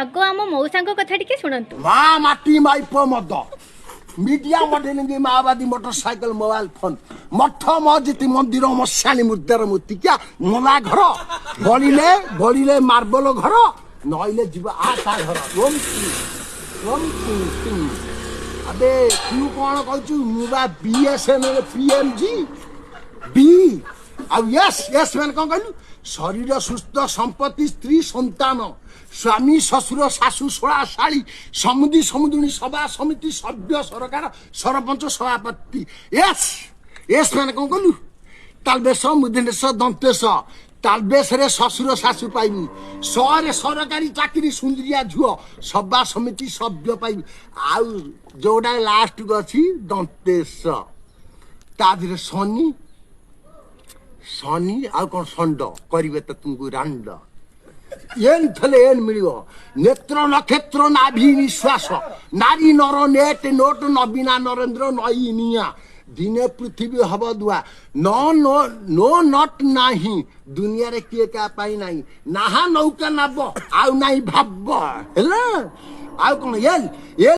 ଆଗ ଆମ ମଉସାଙ୍କ କଥା ଟିକେ ଶୁଣନ୍ତୁ। ମା ମାଟି ମାଇପ ମଦ, ମିଡିଆ ମଡେଲିଂ, ମାଓବାଦୀ, ମୋଟର ସାଇକେଲ, ମୋବାଇଲ ଫୋନ, ମଠ ମସ୍ଜିଦ ମନ୍ଦିର ମଶାଣି, ମୁର୍ଦାର ମୂର୍ତ୍ତିକିଆ ମଲା ଘର। ବଳିଲେ ବଳିଲେ ମାର୍ବଲ ଘର, ନଇଲେ ଯିବ ଆ ତା ଘର। ଓମ୍ କ୍ଲିଂ, ଓମ୍ କ୍ଲିଂ କ୍ଲିଂ। ଆବେ, ତୁ କଣ କହୁଛୁ? ମୁଁ ବା ବିଏସ୍ଏନ୍ ପିଏମଜି ବି ଆଉ ଏସ୍। ଏସ୍ ମାନେ କଣ କହିଲୁ? ଶରୀର ସୁସ୍ଥ, ସମ୍ପତ୍ତି, ସ୍ତ୍ରୀ, ସନ୍ତାନ, ସ୍ୱାମୀ, ଶ୍ୱଶୁର, ଶାଶୁ, ଶଳା, ଶାଳୀ, ସମୁଦି, ସମୁଦୁଣୀ, ସଭା ସମିତି, ସଭ୍ୟ, ସରକାର, ସରପଞ୍ଚ, ସଭାପତି। ଏସ୍ ଏସ୍ ମାନେ କଣ କହିଲୁ? ତାଲବେଶ, ମୁଦିନେଶ, ଦନ୍ତେଶ। ତାଲବେଶରେ ଶ୍ୱଶୁର ଶାଶୁ ପାଇବୁ, ଶରେ ସରକାରୀ ଚାକିରି, ସୁନ୍ଦରିଆ ଝୁଅ, ସଭା ସମିତି ସଭ୍ୟ ପାଇବୁ। ଆଉ ଯୋଉଟା ଲାଷ୍ଟକୁ ଅଛି ଦନ୍ତେଶ, ତା ଦେହରେ ଶନି ଶନି ଆଉ କଣ ଷଣ୍ଡ କରିବେ ତ ତୁମକୁ ରାଣ୍ଡ। ଏନ୍ ଥଲେ ଏନ୍ ମିଳିବ, ନେତ୍ର, ନକ୍ଷତ୍ର, ନାଭି, ନିଶ୍ୱାସ, ନାରୀ, ନର, ନେଟ୍, ନୋଟ, ନବୀନା, ନରେନ୍ଦ୍ର, ନଈ, ନିଆଁ। ଦିନେ ପୃଥିବୀ ହବ ଦୁଆ। ନ ନୋ not ନାହିଁ, ଦୁନିଆରେ କିଏ କାହା ପାଇଁ ନାହିଁ। ନାହା ନୌକା ନାବ, ଆଉ ନାହିଁ ଭାବ। ହେଲା, ଆଉ କଣ? L L.